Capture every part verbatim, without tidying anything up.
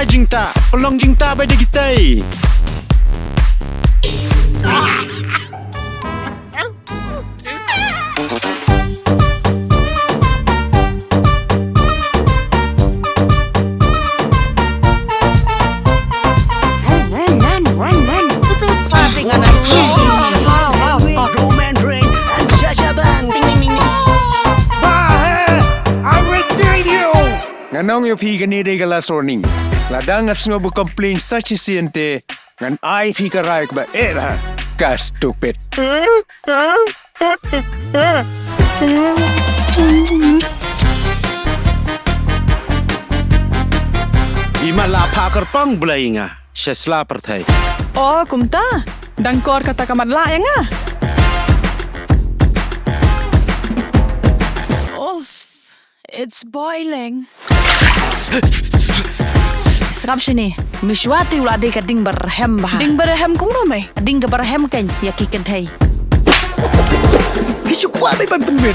Jingta, pynlong jingta ba dei kita. Roman Reigns and Sasha Banks. Bah, eh, I will kill you. Ngan ong ïa phi kane dei ka last warning. Lada nga sngew ba complain sa shisien te, ngan ai phi ka rai ba eh lah. Ka stupid. Imat la pha kyrpang Blei nga. Sha sla pyrthei. Oh, kumta. Dang kor kata ka mat la ïa nga. Oh. It's boiling. Sngap shini, Mishwati u la dei ka ding barhem bha. Ding barhem kumno mei? Ding ka barhem kein ïa ki kynthei. Ki shu kwah dei ban pynwit.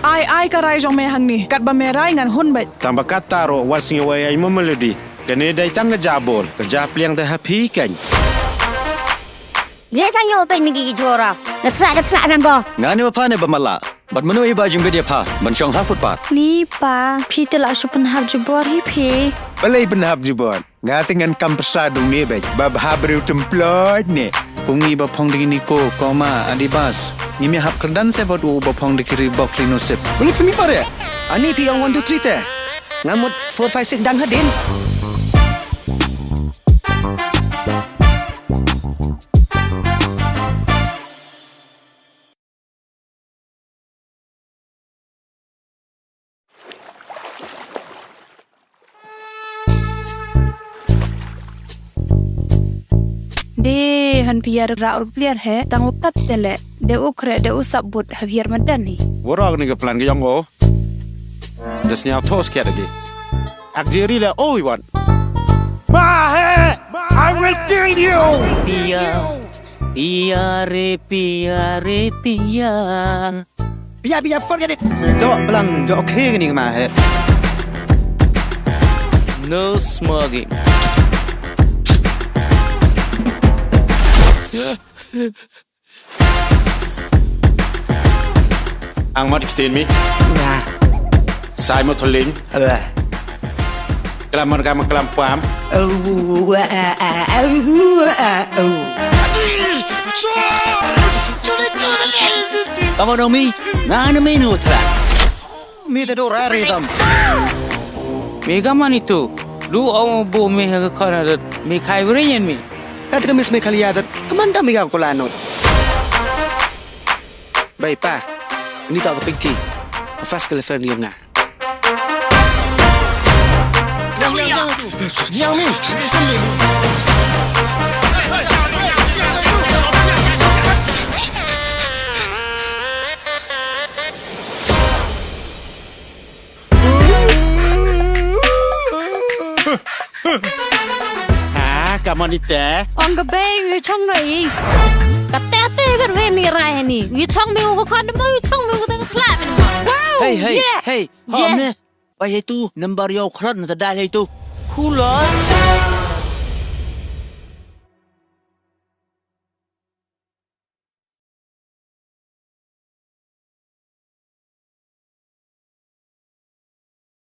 Ai, ai ka rai jong me hangne, katba me rai ngan hun beit. Tang ba kata ruh wat sngew ai ai mo melody. Kane dei tang ka jabol, ka japliang te ha phi kein. Ye tang ïoh peit mi ki jora. Na sla na sla nang go. Nga ne ba pha ne ba mala. Bad mano i ba jingbit ïa pha ban shong ha footpath. Ni pa, phi te la shu pynhap jubor hi phi. Balei pynhap jubor? Nga te ngan kam pyrsa dung ne beit ba bha briew tymploi ne. Kum ngi ba phong da ki Nike, Puma, Adidas. Ngim ïa hap kyrdan se bad u ba phong da ki Reebok, Rhinosip. Balei phi mih pare? Ani phi ong one two three te. Nga mut four five six dang hadien. De han phi ïa rah ur pliar he tang u kat tele de u kre de u sap but ha phi ïa madan ni. Warok ni ka plan ka jong o. Da sñiaw thos kiad agi. Ak jeri le o i wan. Ba he! I will kill you! Pia, pia re, pia re, pia. Pia, pia, forget it. Dok blang, dok khing ni ma he. No smoking. Ang mat kitin mi. Nga. Sai mo thuling. Ala. Klam mar kama klam pam. Au, au, au, au, au. Kamu dong mi. Ngana mi nu tra. Mi te do rari tam. Mi kaman itu. Du ong bu mi ha ka khana dat. Mi khai wrinyen mi. Kat ka Miss Meghalaya dat. Kaman da mi ka kulano. Bai pa, ni ka ka Pinky, ka first girlfriend yong nga. Yang Ming, Ha, come on ite. Ong ka bei wi chong no i. Ka te te ber we mi rai ni. Wi chong mi u ko khon mo wi chong mi u ko te khla mi mo. Hey, hey, hey. Hom ne. Bai hai tu number yo khrat na ta dal hai tu. Khula.